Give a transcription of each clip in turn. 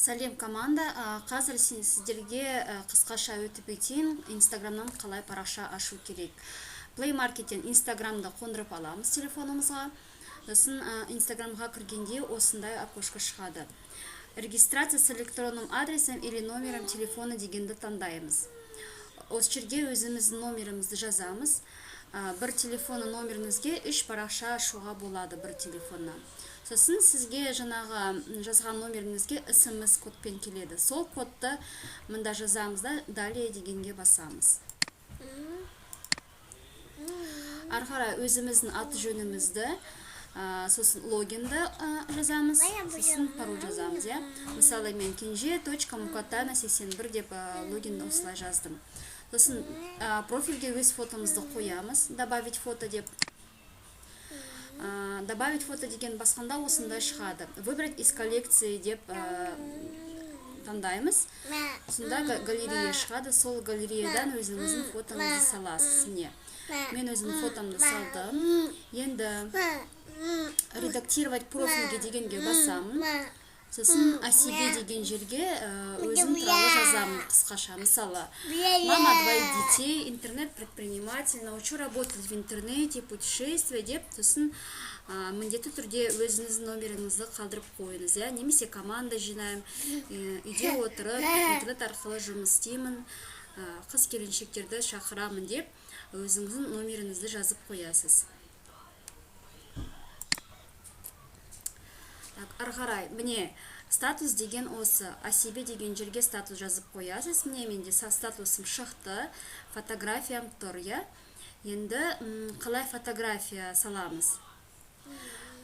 Сәлем, команда! Қазір сіздерге қысқаша өтіп өтейін, Инстаграмнан қалай парақша ашу керек. Play Markеттен Инстаграмды қондырып аламыз телефонымызға. Сосын Инстаграмға кіргенде осындай окошко шығады. «Регистрация с электронным адресом или номером телефона» дегенді таңдаймыз. Осы жерге өзіміздің номерімізді жазамыз. Бір телефонның номеріңізге үш парақша ашуға болады бір телефоннан. Сосын сізге жаңағы жазған номеріңізге СМС кодпен келеді. Сол кодты мында жазамыз да, «Далее» дегенге басамыз. Ары қарай өзіміздің аты жөнімізді, сосын логинді жазамыз, сосын пароль жазамыз, иә. Мысалы, мен Кенже.Мукатана81 деп логинді осылай жаздым. Сосын профильге өз фотомызды қоямыз, «Добавить фото» деп. «Добавить фото» деген басқанда осындай шығады. «Выбрать из коллекции» деп таңдаймыз. Сонда галерея шығады. Сол галереядан өзіңіздің фотоңызды саласыз. Міне, мен өзімнің фотомды салдым. Енді «Редактировать профильге» дегенге басамын. Сосын «О себе» деген жерге өзім туралы жазамын қысқаша. Мысалы, «Мама двоих детей, интернет-предприниматель, научу работать в интернете, путешествия» деп. Сосын міндетті түрде өзіңіздің номеріңізді қалдырып қойыңыз, иә. Немесе «Команда жинаймын, үйде отырып интернет арқылы жұмыс істеймін, қыз келіншектерді шақырамын» деп өзіңіздің номеріңізді жазып қоясыз. Так, ары қарай міне, статус деген осы. «О себе» деген жерге статус жазып қоясыз. Міне, менде статусым шықты, фотографиям тұр, иә. Енді қалай фотография саламыз?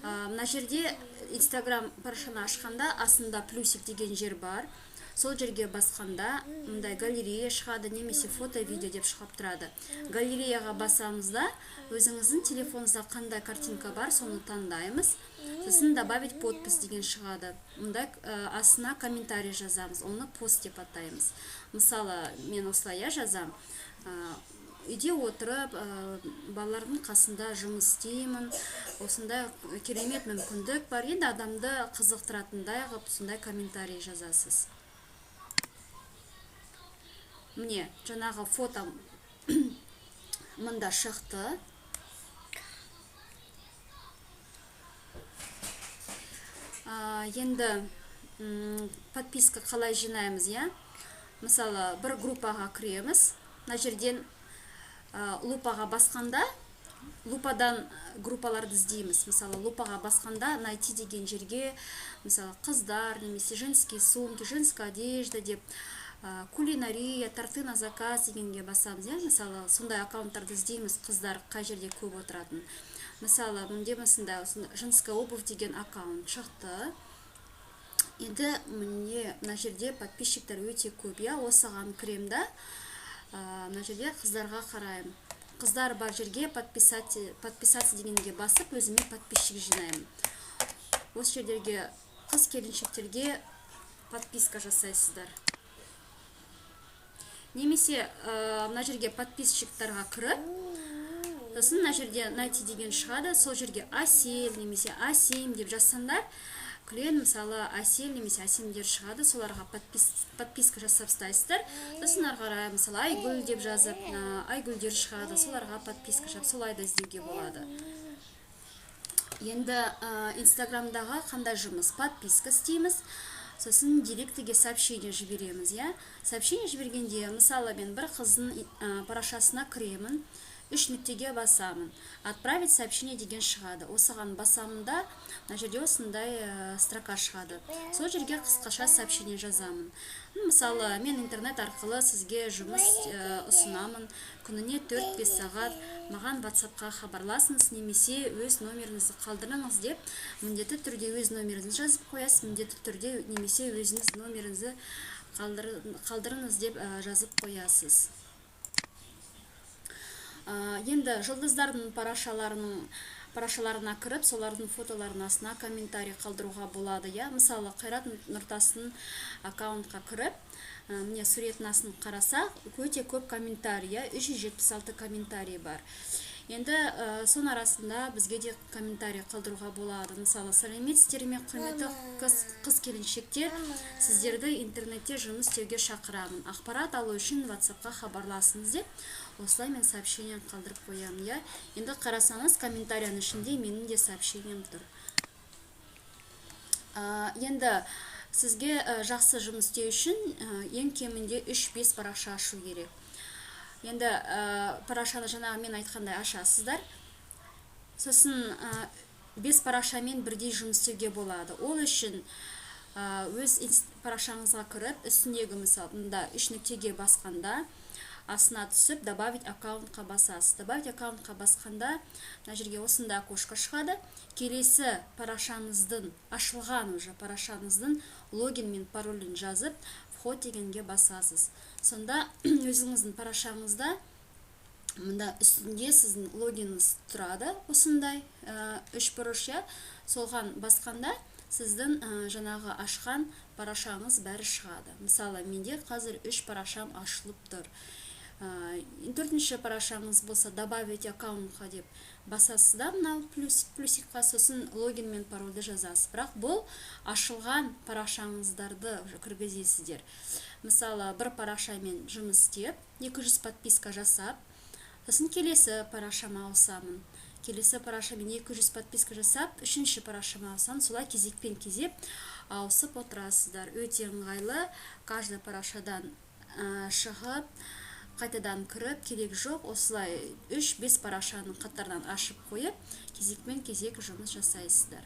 Мына жерде Инстаграм парақшаны ашқанда астында плюсик деген жер бар. Сол жерге басқанда мындай галерея шығады немесе фото, видео деп шығып тұрады. Галереяға басамыз да, өзіңіздің телефоныңызда қандай картинка бар, соны таңдаймыз. Сосын «Добавить подпись» деген шығады. Мындай астына комментарий жазамыз, оны пост деп атаймыз. Мысалы, мен осылай, иә, жазам: «Үйде отырып, балалардың қасында жұмыс істеймін, осындай керемет мүмкіндік бар». Енді адамды қызықтыратындай қылып сондай комментарий жазасыз. Міне, жаңағы фото мында шықты. Енді подписка қалай жинаймыз, иә? Мысалы, бір группаға кіреміз. Мына жерден лупаға басқанда, лупадан группаларды іздейміз. Мысалы, лупаға басқанда «Найти» деген жерге, мысалы, қыздар немесе женские сумки, женская одежда деп, кулинария, торты на заказ дегенге басамыз, иә. Мысалы, сондай аккаунттарды іздейміз, қыздар қай жерде көп отыратын. Мысалы, мінде осындай женская обувь деген аккаунт шықты. Енді міне, мына жерде подписчиктер өте көп, иә. Осыған кірем да, мына жерде қыздарға қараймын. Қыздар бар жерге «Подписаться» дегенге басып, өзіме подписчик жинаймын. Осы жерлерге қыз келіншектерге подписка жасайсыздар. Немесе мына жерге подписчиктарға кіріп, сосын мына жерде «Найти» деген шығады. Сол жерге Әсел немесе Әсем деп жазсаңдар, клиент, мысалы, Әсел немесе Әсемдер шығады. Соларға подписка жасап тастайсыздар. Сосын ары қарай, мысалы, Айгүл деп жазып, Айгүлдер шығады, соларға подписка жасап, солай да іздеуге болады. Енді Инстаграмдағы қандай жұмыс? Подписка істейміз, сосын директіге сообщение жібереміз, иә. Сообщение жібергенде, мысалы, мен бір қыздың парақшасына кіремін, үш нүктеге басамын, «Отправить сообщение» деген шығады. Осыған басамын да, мына жерде осындай строка шығады. Сол жерге қысқаша сообщение жазамын. Мысалы, «Мен интернет арқылы сізге жұмыс ұсынамын, күніне 4-5 сағат, маған ватсапқа хабарласыңыз немесе өз номеріңізді қалдырыңыз» деп. Міндетті түрде өз номеріңізді жазып қоясыз, міндетті түрде, немесе «Өзіңіз номеріңізді қалдырыңыз» деп жазып қоясыз. Енді жұлдыздардың парақшаларына кіріп, солардың фотоларының астына комментарий қалдыруға болады, иә. Мысалы, Қайрат Нұртастың аккаунтқа кіріп, міне, суреттің астын қарасақ, өте көп комментарий, иә, 376 комментарий бар. Енді соның арасында бізге де комментарий қалдыруға болады. Мысалы: «Сәлеметсіздер ме, құрметті қыз келіншектер, сіздерді интернетте жұмыс істеуге шақырамын. Ақпарат алу үшін Ватсапқа хабарласыңыз», — деп осылай мен сообщение қалдырып қоямын, иә. Енді қарасаңыз, комментарияның ішінде менің де сообщением тұр. Енді сізге жақсы жұмыс істеу үшін ең кемінде 3-5 парақша ашу керек. Енді парақшаны жаңағы мен айтқандай ашасыздар. Сосын бес парақшамен бірдей жұмыс істеуге болады. Ол үшін өз парақшаңызға кіріп, үстіндегі, мысалы, мында үш нүктеге басқанда, астына түсіп, «Добавить аккаунтқа» басасыз. «Добавить аккаунтқа» басқанда мына жерге осындай окошко шығады. Келесі парақшаңыздың, ашылған уже парақшаңыздың логин мен паролін жазып, «Вход» дегенге басасыз. Сонда өзіңіздің парақшаңызда мында үстінде сіздің логиніңіз тұрады, осындай үш бұрыш, иә. Соған басқанда сіздің жаңағы ашқан парақшаңыз бәрі шығады. Мысалы, менде қазір үш парақшам ашылып тұр. Төртінші парақшаңыз болса, «Добавить аккаунтқа» деп басасыз да, мынау плюсикқа, сосын логин мен парольді жазасыз. Бірақ бұл ашылған парақшаңыздарды кіргізесіздер. Мысалы, бір парақшамен жұмыс істеп, 200 подписка жасап, сосын келесі парақшама ауысамын. Келесі парақшамен 200 подписка жасап, үшінші парақшама ауысамын. Солай кезекпен кезек ауысып отырасыздар. Өте ыңғайлы. Каждый парақшадан шығып, қайтадан кіріп керек жоқ. Осылай 3-5 парақшаны қатарынан ашып қойып, кезекпен кезек жұмыс жасайсыздар.